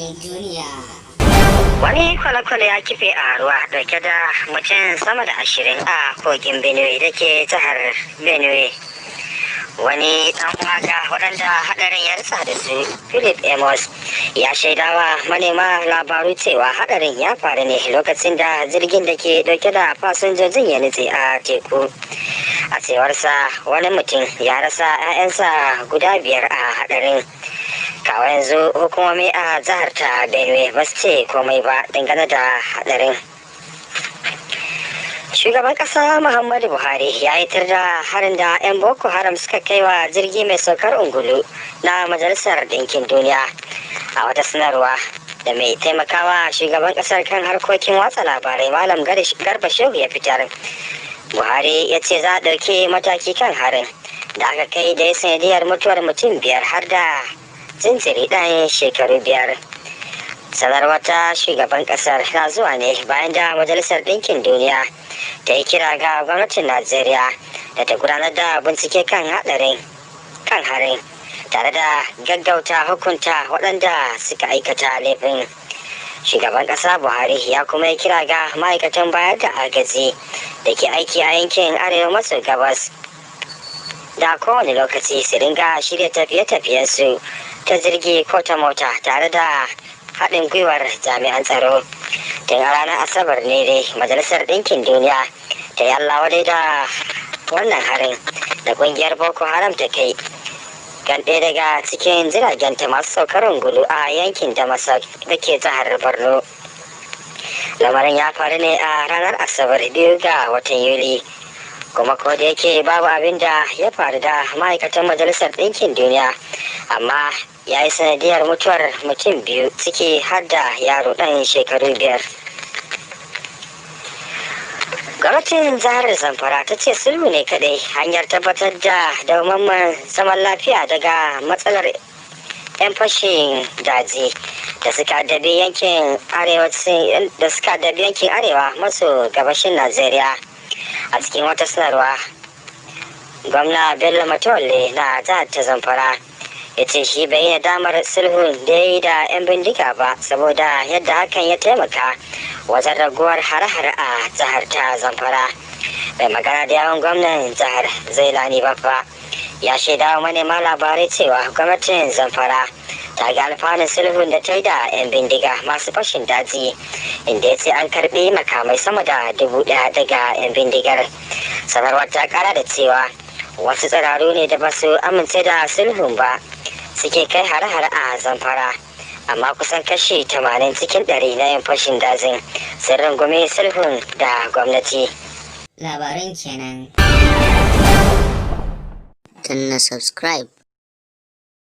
Labarai duniya. Wani kwale-kwale ya kife a ruwa dauke da mutum sama da 20 a kogin Benue da ke jihar Benue. Wani dan uwa ga waɗanda hadarin ya ritsa da su, Philip Amos, ya shaidawa manema labaru cewa hadarin ya faru ne lokacin da jirgin da ke dauke da fasinjojin ya nutse a teku. A cewarsa, wani mutum ya rasa 'ya'yansa guda biyar a hadarin. Kawo yanzu hukumomi a jihar ta Benue ba su ce komai ba dangane da hadarin. Shugaban kasa Muhammadu Buhari ya yi da harin da 'yan Boko Haram suka kai wa jirgi mai saukar ungulu na Majalisar Ɗinkin Duniya. A wata sanarwa da mai taimakawa shugaban kasar kan harkokin watsa labarai, Malam Garba Shehu, ya fitar, Buhari ya ce za a ɗauki mataki kan harin da aka kai da ya sanadiyar mutuwar mutum biyar, har da jinjiri ɗan shekaru 5. Sanarwar ta shugaban kasar na zuwa ne bayan da Majalisar Ɗinkin Duniya ta yi kira ga gwamnatin Najeriya da ta gudanar da bincike kan hadarin kan harin tare da gaggauta hukunta waɗanda suka aikata laifin. Shugaban ƙasa Buhari ya kuma yi kira ga ma'aikatan bayar da agaji da ke aiki a yankin arewa maso gabas da kowane lokaci su ringa shirya tafiye-tafiyensu ta jirgi ko ta mota tare da haɗin gwiwar jami'an tsaro. Tun a ranar Asabar ne dai Majalisar Ɗinkin Duniya ta yi Allah wadai da wannan harin da ƙungiyar Boko Haram ta kai kan ɗaya daga cikin jiragen ta masu saukar ungulu a yankin Damasak da ke jihar Borno. Lamarin ya faru ne a ranar Asabar, 2 ga watan Yuli, kuma ko da yake babu abin da ya faru da ma'aikatan Majalisar Ɗinkin Duniya, amma ya yi sanadiyar mutuwar mutum biyu, ciki har da yaro ɗan shekaru 5. Gwamnatin jihar Zamfara ta ce sulhu ne kadai hanyar tabbatar da dawwammamen zaman lafiya daga matsalar 'yan fashin daji da suka addabi yankin arewa maso gabashin Najeriya. A cikin wata sanarwa, Gwamna Bello Matawalle na jihar ta Zamfara ya ce shi bai yi damar sulhun da ya yi da 'yan bindiga ba, saboda yadda hakan ya taimaka wajen raguwar hare-hare a jihar ta Zamfara. Mai magana da yawun gwamnan jihar, Zailani Baffa, ya shaida wa manema labarai cewa gwamnatin Zamfara ta ga alfanun sulhun da ta yi da 'yan bindiga masu fashin daji, inda ya ce an karbi makamai sama da 1000 daga 'yan bindigar. Sanarwar ta kara da cewa wasu tsiraru ne da ba su amince da sulhun ba suke kai hare-hare a Zamfara, amma kusan kashi 80 cikin 100 na 'yan fashin dajin sun rungume sulhun da gwamnati. Labaran kenan. Danna subscribe.